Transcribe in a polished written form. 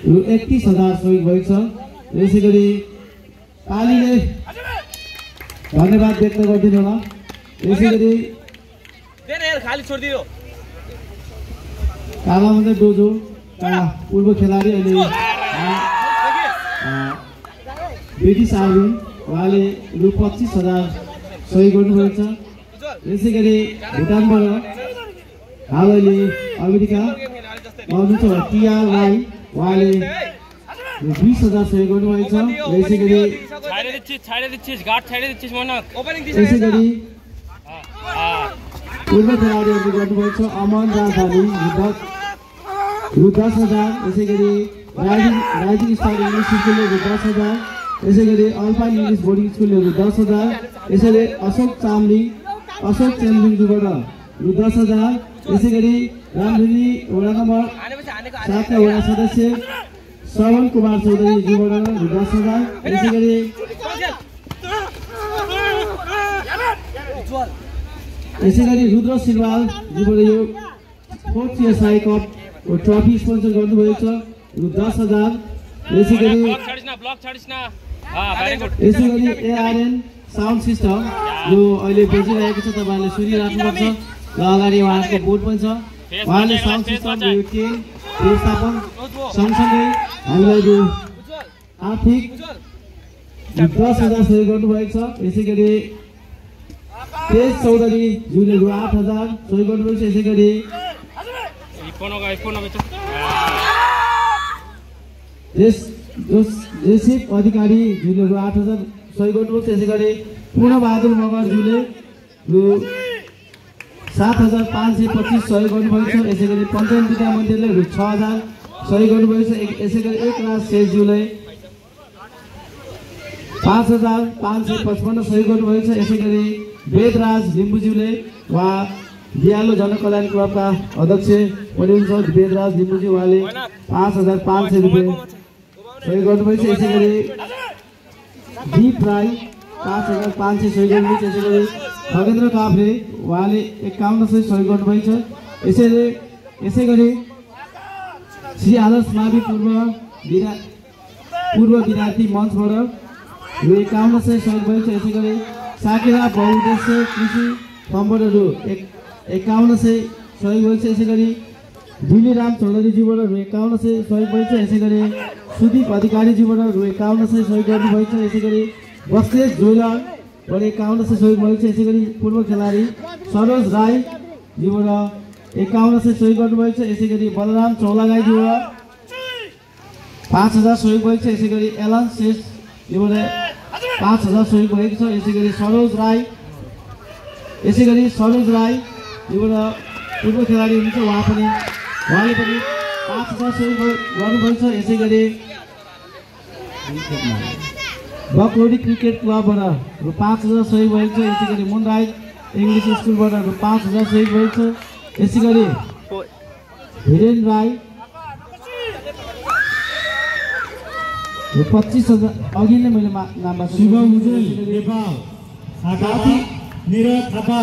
रु 31,000 सहयोग भएको छ। यसै गरी पालीले धन्यवाद व्यक्त गरिदिनु होला। यसै गरी कालामन्दिर डोजो पूर्व खेलाडी अहिले ब्रिटिस आर्मी उहाँले रु 25,000 सहयोग गर्नुभएको छ। यसै गरी भुटानबाट हाल अहिले अमेरिका आउनुहुन्छ टिआर राई उहाँले 20,000 सहयोग गर्नुभएको छ। यसै गरी पूर्व खेलाडीहरूले गर्नुभएको छ अमन राजधानी रु 10,000। यसै गरी राइजिङ स्टार इङ्ग्लिस स्कुलले रु 10,000। यसै गरी अल्पाइन इङ्ग्लिस बोर्डिङ स्कुलले रु 10,000। यसैले अशोक च्याम्लिङज्यूबाट रु 10,000। यसै गरी रामधुनी वडा नम्बर 7 का वडा सदस्य श्रवण कुमार चौधरीज्यूबाट रु 10,000। यसै गरी रुद्र सिलवालज्यूबाट यो 4th CSI cup trophy sponsor गर्नुभएको छ रु 10,000। यसै गरी एआरएन साउन्ड सिस्टम जो अहिले बेचिरहेको छ तपाईँहरूले सुनिराख्नुपर्छ र अगाडि उहाँको बोर्ड पनि छ। उहाँले साउन्ड सिस्टम यो टेन व्यवस्थापन सँगसँगै हामीलाई यो आर्थिक 10,000 सहयोग गर्नुभएको छ। यसै गरी तेज चौधरीज्यूले रु 8,000 सहयोग गर्नुभएको छ। यसै गरी जोसेफ अधिकारीज्यूले रु 8,000 सहयोग गर्नुभएको छ। यसै गरी पूर्णबहादुर मगरज्यूले रु 7,525 सहयोग गर्नुभएको छ। यसै गरी पञ्चायत विद्या मन्दिरले रु 6,000 सहयोग गर्नुभएको छ। यसै गरी एकराज शेषज्यूले 5,555 सहयोग गर्नुभएको छ। यसै गरी वेदराज लिम्बुज्यूले उहाँ दियालो जनकल्याण क्लबका अध्यक्ष पनि हुनुहुन्छ वेदराज लिम्बुज्यू उहाँले 5,500 रुपियाँ सहयोग गर्नुभएको छ। यसै गरी दीप राई 5,500 सहयोग गर्नुभएको छ। यसै गरी खगेन्द्र काफ्रे उहाँले 5100 सहयोग गर्नुभएको छ। यसै गरी श्री आदर्श मावि पूर्व विद्यार्थी मञ्चबाट रु 5100 सहयोग भएको छ। यसै गरी साकेरा बहुउद्देश्य कृषि फर्मबाट रु 5100 सहयोग भएको छ। यसै गरी दुलीराम चौधरीज्यूबाट रु 5100 सहयोग भएको छ। यसै गरी सुदीप अधिकारीज्यूबाट रु 5100 सहयोग गर्नुभएको छ। यसै गरी बस्तेज ज्वेलरबाट 5100 सहयोग भएको छ। यसै गरी पूर्व खेलाडी सरोज राईज्यूबाट 5100 सहयोग गर्नुभएको छ। यसै गरी बलराम चौलागाईज्यूबाट 5,000 सहयोग भएको छ। यसै गरी एलन शेषज्यूबाट 5,000 सहयोग भएको छ। यसै गरी सरोज राईज्यूबाट पूर्व खेलाडी हुनुहुन्छ उहाँले पनि 5,000 सहयोग गर्नुभएको छ। यसै गरी बकलोडी क्रिकेट क्लबबाट रु 5,000 सहयोग भएको छ। यसै गरी मुनराई इङ्ग्लिस स्कुलबाट रु 5,000 सहयोग भएको छ। यसै गरी भिरेन राई रु 25,000 अघि नै मैले नाम शिवम नेपाल निरज थापा